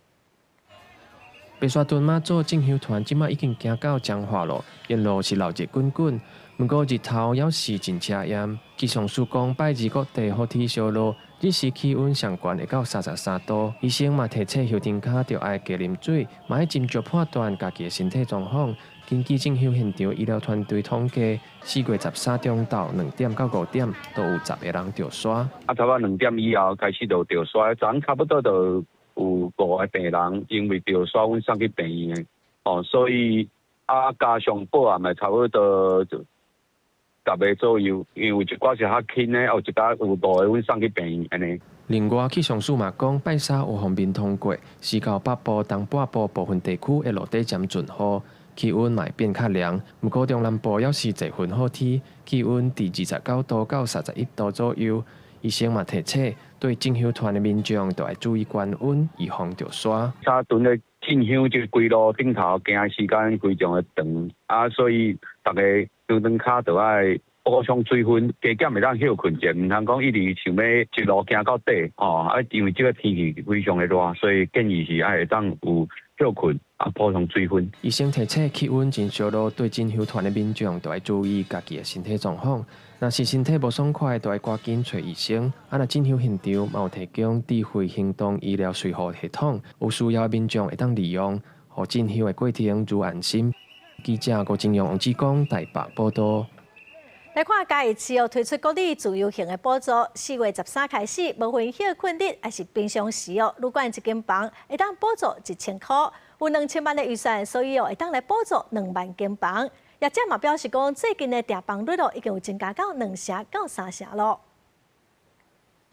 白沙屯媽祖進香團這馬已經行到彰化囉，沿路是鬧熱滾滾，毋過日頭猶是真刺眼。氣象署講，拜二各地雨天相落，日時氣溫上懸會到33度。醫生嘛提醒鄉丁跤著愛加啉水，嘛愛斟酌判斷家己的身體狀況。根據進香現場醫療團隊統計，4月13中晝2點到5點都有10個人著沙。啊，差不多2點以後開始就著沙，昨昏差不多就有5個病人因為著沙，阮送去病院的，哦，所以啊加上報案的差不多就10個左右，因為有一寡是較輕的，有一寡有5個阮送去病院按呢。另外，氣象署嘛講，拜三有鋒面通過，時到北部、東半部部分地區的落底漸陣雨，氣溫嘛會變較涼。毋過中南部猶是濟雲好天，氣溫佇29度到31度左右。醫生嘛提醒，對進香團的民眾，著愛注意觀溫，預防著沙。沙屯咧進香這規路頂頭行的時間非常的長，啊，所以逐家長長跤著愛補充水分，加減會當歇睏者，毋通講一直想欲一路行到底，吼啊，因為這個天氣非常的熱，所以建議是愛會當有歇睏啊，補充水分。醫生提醒，氣溫真燒熱，對進香團的民眾，著愛注意家己的身體狀況。若是身體無爽快，著愛趕緊揣醫生。啊，若進香現場嘛有提供智慧行動醫療隨護系統，有需要的民眾會當利用，予進香的過程愈安心。記者郭金陽、王志剛台北報導。來看嘉義市哦，推出國旅自由行的補助，4月13開始，無分歇睏日抑是平常時哦，旅館一間房會當補助1000箍，有2000萬的預算，所以哦會當來補助2萬間房。業者嘛表示講，最近的訂房率哦已經有增加到2成到3成囉。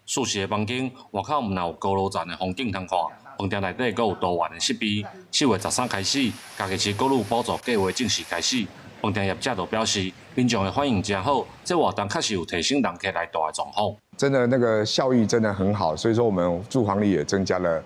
舒適的房間，外口毋但有高樓層的風景通看，飯店內底閣有多元的設備。4月13開始，嘉義市國旅補助計劃正式開始。飯店業者就表示，民眾的反應誠好，這活動確實有提升人客來蹛的狀況。真的，那個效益真的很好，所以說我們住房率也增加了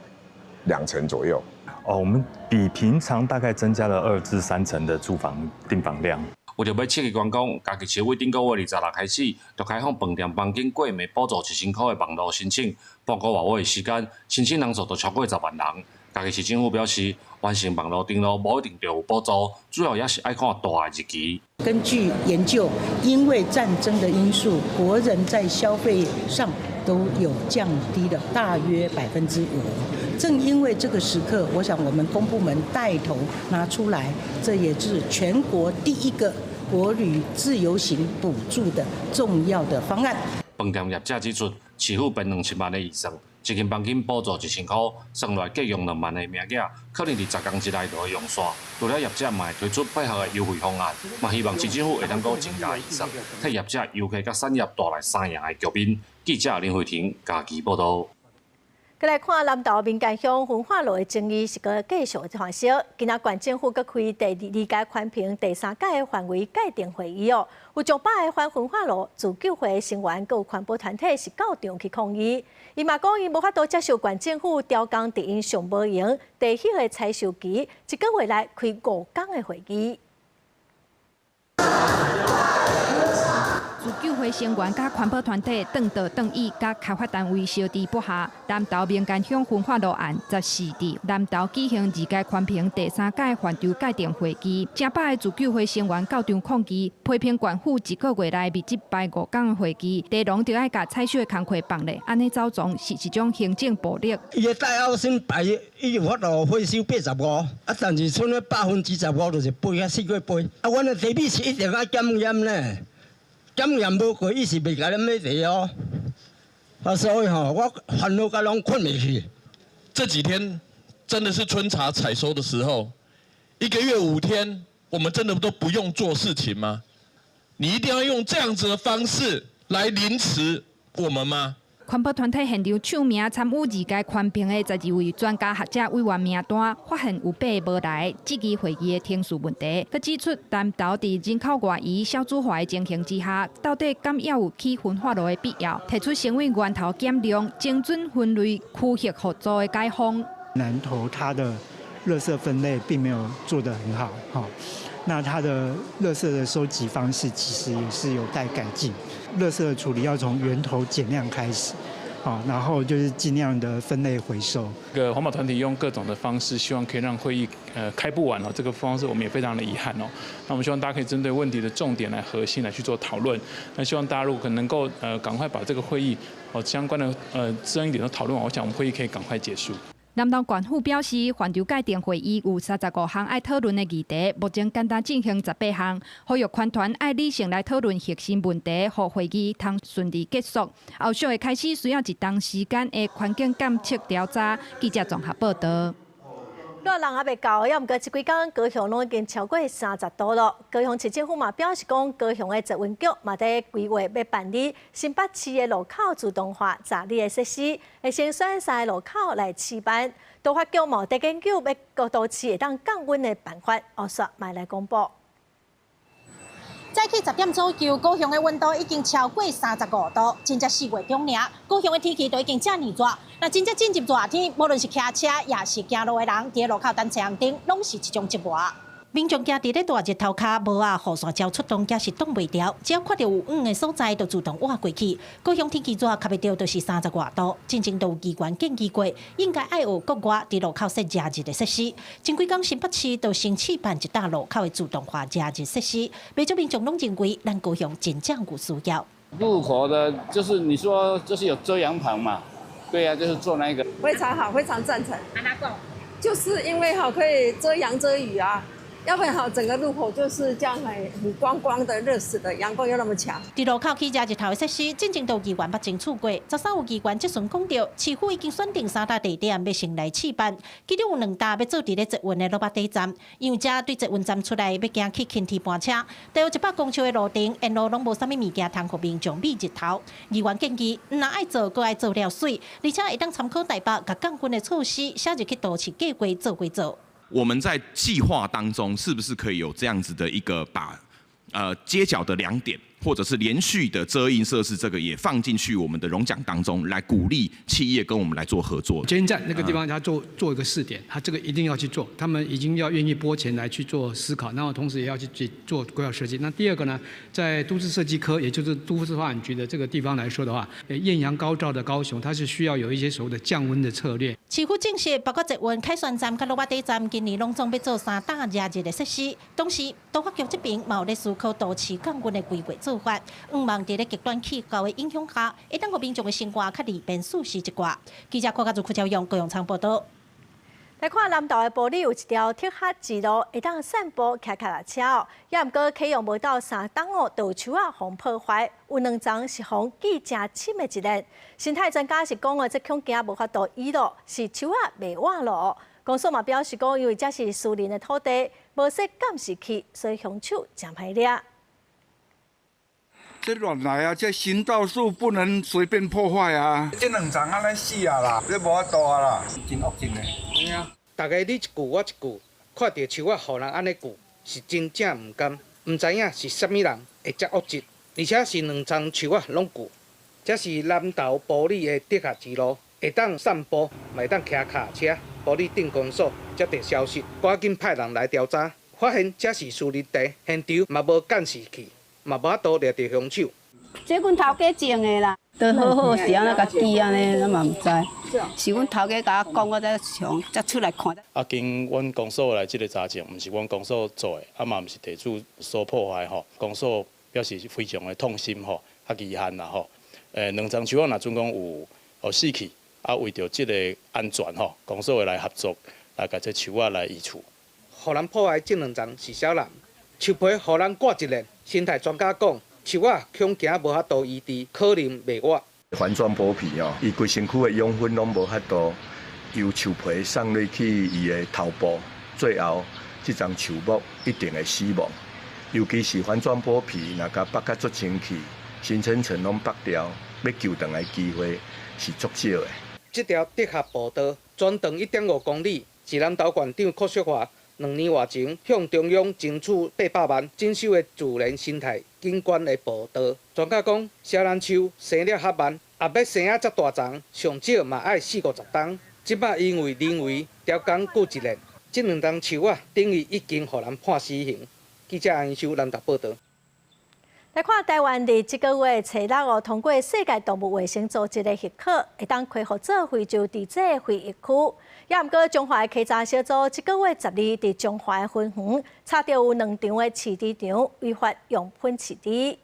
2成左右。哦，我們比平常大概增加了2至3成的住房訂房量。為著欲刺激觀光，嘉義市對頂個月26開始，就開放飯店房間過暝補助1000箍的網路申請。半個外月的時間，申請人數就超過10萬人。嘉義市政府表示，完成網路登錄無一定就有補助，主要也是愛看蹛的日期。根據研究，因為戰爭的因素，國人在消費上都有降低了大約5%。正因為這個時刻，我想我們公部門帶頭拿出來，這也是全國第一個國旅自由行補助的重要的方案。飯店業者指出，市府編2000萬的預算，一間房間補助1000箍，算落來計用2萬的名額，可能佇10工之內就會用煞。除了業者嘛會推出配合的優惠方案，嘛希望市政府會當閣增加預算，替業者、遊客佮產業帶來三贏的局面。記者林慧婷嘉義報導。閣來看南投民間鄉焚化爐的爭議是閣繼續發燒。今仔縣政府閣開第二階環評第三屆的範圍界定會議哦，有上百个反焚化爐自救會成員，閣有環保團體是到場去抗議。伊嘛講伊無法度接受縣政府刁工佇𪜶上無閒地彼个採收期，一個月內開5工的會議。自救會成員佮環保團體轉桌轉椅，佮開發單位相持不下。南投民間鄉焚化爐案14佇南投舉行二階環評第三屆範疇界定會議，成百个自救會成員到場抗議，批評縣府一個月內密集排5工會議，地農就愛共採收的工課放咧，按呢走狀是一種行政暴力。伊的戴奧辛排，伊有法度回收85，啊，但是賰咧15%就是肥啊四過肥，啊，阮的茶米是一定愛檢驗呢。檢驗無過，伊是袂共咱買茶哦。啊，所以吼，我煩惱甲攏睏袂去。這幾天真的是春茶採收的時候，一個月5天，我們真的都不用做事情嗎？你一定要用這樣子的方式來凌遲我們嗎？環保團體現場唱名參與二階環評的12位專家學者委員名單，發現有八个無來，質疑會議的程序問題。閣指出，南投佇人口外移、少子化的情形之下，到底敢猶有起焚化爐的必要？提出成為源頭減量、精準分類、區域合作的解方。南投它的垃圾分類並沒有做得很好，哈。那它的垃圾的收集方式其實也是有待改進。垃圾的處理要從源頭減量開始，啊，然後就是盡量的分類回收。個環保團體用各種的方式，希望可以讓會議開不完哦。這個方式我們也非常的遺憾哦。那我們希望大家可以針對問題的重點來核心來去做討論。那希望大家如果能夠趕快把這個會議哦相關的爭議點都討論完，我想我們會議可以趕快結束。南投縣府表示，範疇界定會議有35項愛討論的議題，目前簡單進行18項，呼籲環團愛理性來討論核心問題，予會議通順利結束。後續的開始需要一段時間的環境監測調查。記者綜合報導。熱人猶未到，猶毋過這幾工高雄攏已經超過30度囉。高雄市政府嘛表示講，高雄的捷運局嘛佇規劃欲辦理新北市的路口自動化閘入的設施，會先選三個路口來試辦。都發局嘛佇研究欲各都市會當降溫的辦法，後續嘛來公布。早起10點左右，高雄的溫度已經超過35度，真正4月中爾，高雄的天氣都已經遮爾熱。若真正進入熱天，無論是騎車抑是行路的人，佇路口等青紅燈，攏是一種折磨。民眾行佇咧大熱頭跤，帽仔雨傘招出動，也是擋袂牢。只要看著有黃的所在，就自動倚過去。高雄天氣熱，較袂著就是30外度。進前都有議員建議過，應該愛學國外佇路口設遮日的設施。前幾工新北市就先試辦一搭路口的自動化遮日設施，袂少民眾攏認為咱高雄真正有需要。路口的，就是你說就是有遮陽棚嘛？對啊，就是做那個。非常好，非常贊成。按怎講？就是因為哈可以遮陽遮雨啊。要不然哈，整個路口就是這樣很光光的，熱死的，陽光又那麼強。佇路口起遮日頭的設施，進前都有議員捌爭取過。13有議員質詢講著，市府已經選定三搭地點欲先來試辦，其中有兩搭欲做佇咧捷運的卤肉底站，因為這對捷運站出來欲行去輕鐵班車，大約100公尺的路程，沿路攏無啥物物件通予民眾避日頭。議員建議，毋但愛做，閣愛做了媠，而且會當參考台北共降溫的措施，寫入去都市計劃做規做。我們在計劃當中，是不是可以有這樣子的一個把，街角的兩點，或者是連續的遮蔭設施，這個也放進去我們的榮獎當中，來鼓勵企業跟我們來做合作。捷運站那個地方，他做一個試點，他這個一定要去做，他們已經要願意撥錢來去做思考，然後同時也要去做規劃設計。那第二個呢，在都市設計科，也就是都市發展局的這個地方來說的話，豔陽高照的高雄，它是需要有一些所謂的降溫的策略。市府證實，包括捷運凱旋站佮卤肉底站，今年攏總欲做三搭遮日的設施。同時，都發局這邊嘛有咧思考都市降溫的規劃做法，向望佇咧極端氣候的影響下，會當予民眾的生活較利便舒適一寡。記者郭家祖、柯昭勇、高永昌報導。來看南投的埔里有一條竹箬之路，會當散步騎跤踏車哦。猶毋過啟用無到3冬哦，就有樹仔予破壞，有兩叢是予記誠深的一個。生態專家是講哦，這恐驚無法度醫咯，是樹仔袂活咯。公所嘛表示講，因為這是私人的土地，無設監視器，所以兇手誠歹掠。這亂來啊！這行道樹不能隨便破壞啊！這兩叢按呢死啊啦，這無法度啊啦，真惡質的。對啊。逐家你一句我一句，看著樹仔予人按呢鋸，是真正毋甘。毋知影是啥物人會遮惡質，而且是兩叢樹仔攏鋸。這是南投埔里的竹箬之路，會當散步，嘛會當騎跤車。埔里鎮公所接著消息，趕緊派人來調查，發現這是私人地，現場嘛無監視器。嘛無法度掠著兇手。這阮頭家種的啦，都好好是按怎共锯按呢，咱嘛毋知。是阮頭家共我講，我才想才出來看。啊，經阮公所來這个查證，毋是阮公所做的，啊嘛毋是地主所破壞吼。公所表示非常的痛心吼，啊遺憾啦吼。兩叢樹仔若準講有予死去，啊為著這个安全吼，公所會來合作來共這樹仔來移除。予人破壞這兩叢是啥人？樹皮予人割一輪。生態專家講，樹仔恐驚無法度醫治，可能袂活。環狀剝皮哦，伊規身軀的養分攏無法度由樹皮送入去伊的頭部，最後這叢樹木一定會死亡。尤其是環狀剝皮，若共剝甲足清氣，形成層攏剝掉，欲救轉來機會是足少的。這條竹箬步道全長1.5公里，是南投縣長柯淑華2年外前向中央爭取800萬整修的自然生態景觀的步道。專家講，錫蘭樹生了較慢，啊，欲生啊遮大叢，上少嘛愛四五十冬。這擺因為人為雕工鋸一輪，這兩叢樹仔等於已經予人判死刑。記者安修南投報導。來看臺灣佇這个月初六哦，通過世界動物衛生組織的許可，會當開放做非洲豬隻的非疫區。猶毋過彰化的稽查小組這个月12佇彰化的分園查著有兩場的飼豬場違法用噴飼豬。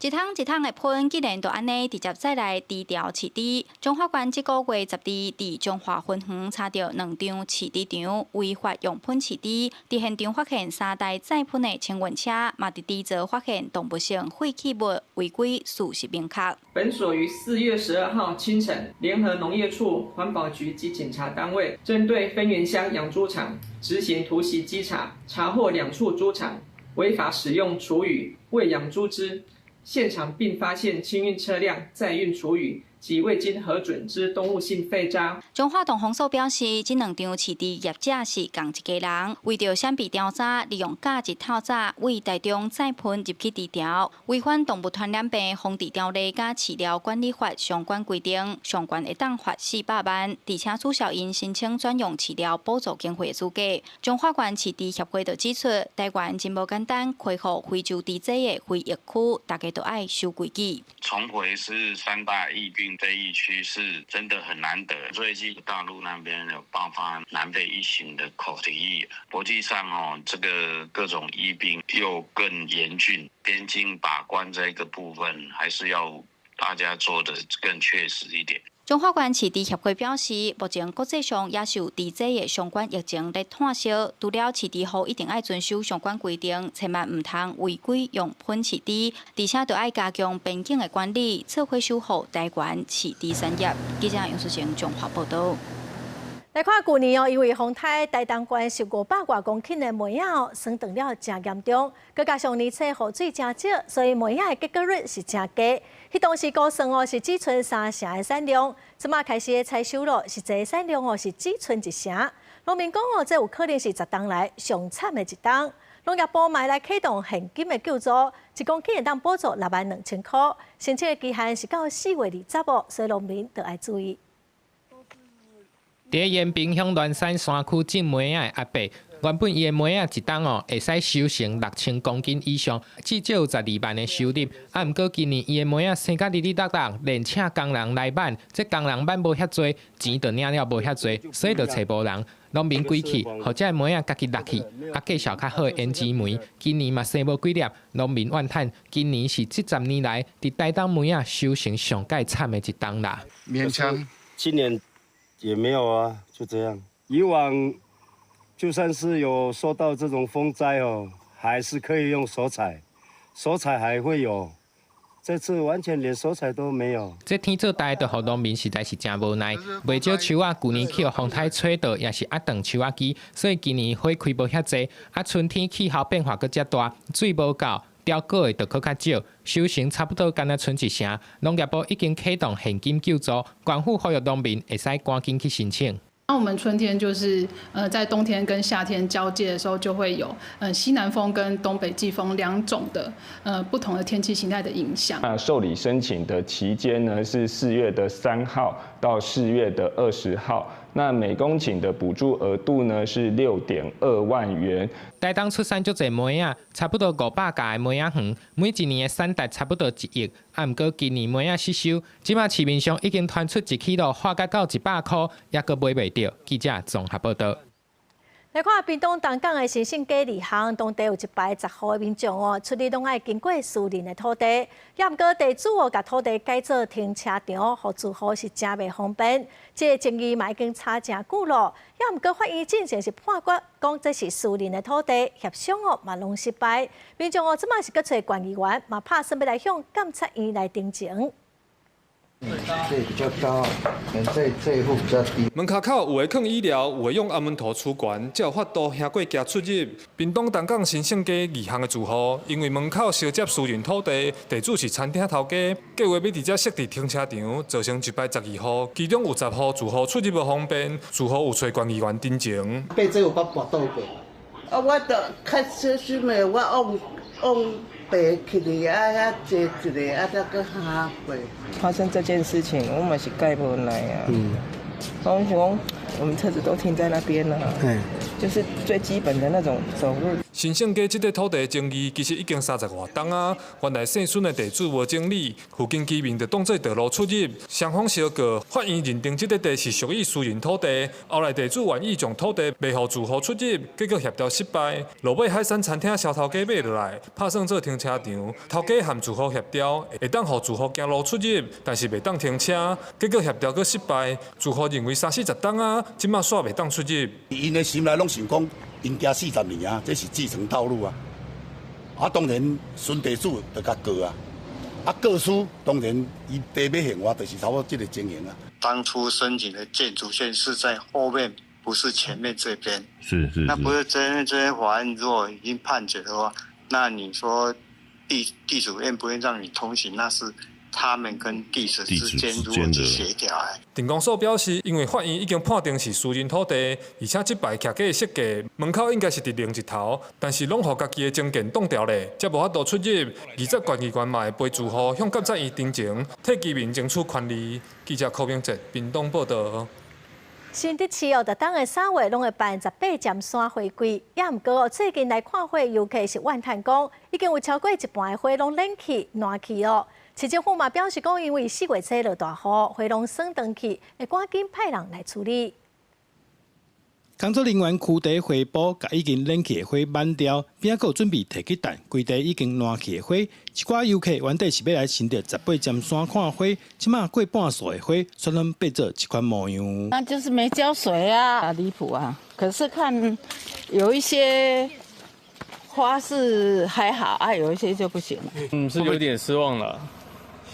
一桶一桶的噴，竟然就按呢直接載來豬條飼豬。彰化縣這個月12佇彰化分園查著兩張飼豬場違法用噴飼豬，佇現場發現三台載噴的清運車，嘛佇豬槽發現動物性廢棄物違規事實明確。本所於4月12號清晨，聯合農業處、環保局及檢查單位，針對芬園鄉養豬場執行突襲稽查，查獲兩處豬場違法使用廚餘餵養豬隻。現場並發現清運車輛載運廚餘及未經核准之動物性廢渣。彰化動防所表示，這兩場飼豬業者是仝一家人，為著閃避調查，利用假日透早為台中載噴入去豬條，違反動物傳染病防治條例佮飼料管理法相關規定，上懸會當罰400萬，而且註銷𪜶申請專用飼料補助經費的資格。彰化縣飼豬協會就指出，台灣真無簡單恢復非洲豬瘟的非疫區，大家都愛守規矩。重回是三大疫病非疫區是真的很難得。最近大陸那邊有爆發南非一型的口蹄疫，國際上哦，這個各種疫病又更嚴峻，邊境把關這個部分還是要大家做得更確實一點。彰化縣飼豬協會表示，目前國際上也受豬瘟的相關疫情咧湠燒，除了飼豬戶一定愛遵守相關規定，千萬毋通違規用噴飼豬，而且著愛加強邊境的管理，做伙守護台灣飼豬產業。記者楊淑晴綜合報導。來看舊年哦，因為風颱台東縣十五百外公頃的麥仔哦，損斷了誠嚴重，閣加上年初雨水誠少，所以麥仔的結果率是誠低。彼當時估算哦，是只賰三成的產量，這馬開始採收咯，實際產量哦是只賰一成。農民講哦，這有可能是十冬來上慘的一冬。農業部嘛來啟動現金的救助，一公頃會當補助6萬2千箍，申請的期限是到4月20哦，所以農民著愛注意。佇延平鄉鸞山山區種麥仔的阿伯，原本伊的麥仔一冬哦會使收成6000公斤以上，至少有12萬的收入。啊，毋過今年伊的麥仔生甲哩哩落落，連請工人來挽，這工人挽無遐濟，錢就領了無遐濟，所以就揣無人。農民規氣，予這个麥仔家己落去，啊，繼續較好的胭脂梅，今年嘛生無幾粒。農民怨嘆，今年是這十年來佇台東麥仔收成上蓋慘的一冬啦。勉強，今年。也沒有啊，就這樣。以往就算是有受到這種風災哦，還是可以用手採，手採還會有。這次完全連手採都沒有。這天做大的，予農民實在是誠無奈。袂少樹仔，舊年去予風颱吹倒，也是壓斷樹仔枝，所以今年花開無遐濟。啊，春天氣候變化閣遮大，水無夠。凋果的就閣較少，收成差不多干焦賰一成。農業部已經啟動現金救助，縣府呼籲農民會使趕緊去申請。那我們春天就是在冬天跟夏天交界的時候，就會有西南風跟東北季風兩種的不同的天氣形態的影響。那受理申請的期間呢，是4月3號到4月20號。那每公頃的補助額度呢是6.2萬元。台東出產足濟麥仔，差不多500甲的麥仔園，每一年的產值差不多1億。啊，毋過今年麥仔失收，這馬市面上已經傳出一起落劃價到100箍，猶閣買袂著。記者綜合報導。來看屏東東港的新盛街二巷，當地有一排10戶的民眾哦，出入攏愛經過私人的土地，也毋過地主哦，共土地改做停車場，予住戶是誠袂方便。這個爭議嘛已經吵誠久咯，也毋過法院進前是判決講這是私人的土地，協商哦嘛攏失敗。民眾哦，這馬是閣揣縣議員，嘛拍算欲來向監察院來陳情。這比較高，這一戶比較低。門跤口有的囥椅料，有的用阿門頭出懸，才有法度行過行出入。屏東東港新盛街二巷的住戶，因為門口相接私人土地，地主是餐廳頭家，計劃欲佇遮設置停車場，造成一排12戶，其中有10戶住戶出入無方便，住戶有揣縣議員陳情。被這有捌跋倒過。啊，我就較小心的，我往往爬起來啊，遐坐一下啊，才閣下過。發生這件事情，我嘛是蓋無奈啊。講是講，我們車子都停在那邊了，就是最基本的那種走路。新盛街這塊土地爭議其實已經30外冬啊，原來姓孫的地主無整理，附近居民就當作道路出入，雙方相告，法院認定這塊地是屬於私人土地，後來地主願意將土地賣予住戶出入，結果協調失敗。落尾海山餐廳蕭頭家買落來，拍算做停車場，頭家和住戶協調，會當予住戶行路出入，但是袂當停車，結果協調閣失敗。住戶認為30-40冬啊，這馬煞袂當出入。𪜶的心內攏想講，𪜶行40年啊，這是自成道路啊。啊，當然孫地主就共告啊，啊告輸，當然伊地欲還我，就是差不多這个情形啊。當初申請的建築線是在後面，不是前面這邊。是是。那不是這邊這邊法院如果已經判決的話，那你說地主願不願讓你通行，那是他們跟地主之間如何去協調。鎮公所表示，因為法院已經判定是私人土地，而且這擺徛架設計門口應該是佇另一頭，但是攏予家己的證件擋掉咧，才無法度出入。20縣議員嘛會陪住戶向監察院陳情，替居民爭取權利。記者柯明哲屏東報導。新竹市哦，逐冬的3月攏會辦18尖山花季，也毋過哦，最近來看花遊客是怨嘆講，已經有超過一半的花攏冷去爛去哦。市政府嘛表示講，因為4月初落大雨，花攏損斷去，會趕緊派人來處理。工作人員驅除花圃，共已經冷去的花挽掉，並閣有準備提去等規地已經爛去的花。一寡遊客原底是欲來新竹18尖山看花，這馬過半數的花全攏變做這款模樣。那就是沒澆水啊，離譜啊！可是看有一些花是還好啊，有一些就不行了。嗯，是有點失望了。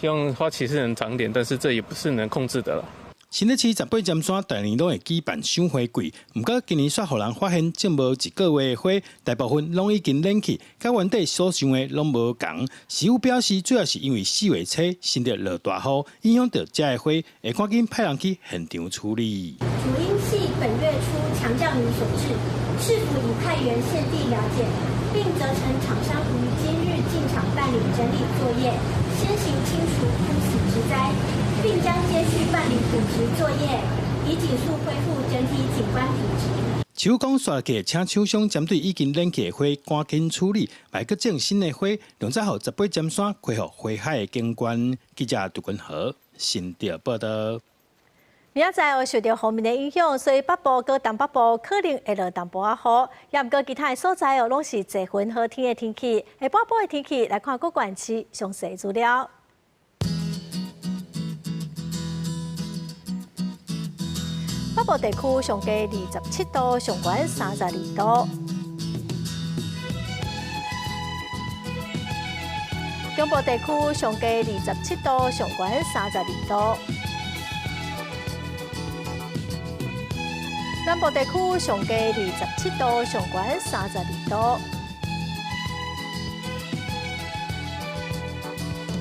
希望花期是能長點，但是這也不是能控制的了。新竹市18尖山逐年攏會舉辦賞花季，毋過今年煞予人發現種無一個月的花，大部分攏已經冷去，佮原底所想的攏無仝。市府表示，主要是因為4月初新竹落大雨，影響到遮的花，會趕緊派人去現場處理。主因係本月初強降雨所致，市府已派員現地了解，並責成廠商於今日進場辦理整理作業，先行清除枯死植栽。並將接續辦理補植作業，以盡速恢復整體景觀品質。市府講，煞去請廠商針對已經冷去的花趕緊處理，來閣種新的花，量才予18尖山恢復花海的景觀。記者杜君和新竹報導。明仔載有受著鋒面的影響，所以北部佮東北部可能會落淡薄仔雨，也毋過其他的所在哦，攏是濟雲好天的天氣。下半晡的天氣來看各縣市詳細資料。北部地區上低27度，上懸32度。中部地區上低27度，上懸32度。南部地區上低27度，上懸32度。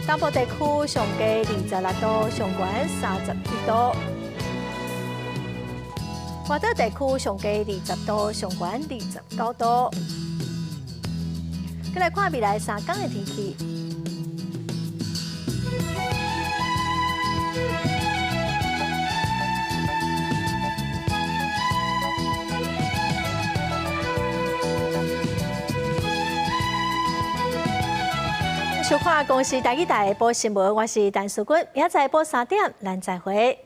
東部地區上低26度，上懸31度。外島地區上低20度，上懸29度。再來看未來3天的天氣。收看公視台語台下晡新聞，我是陳淑君，明仔載下晡3點，咱再會。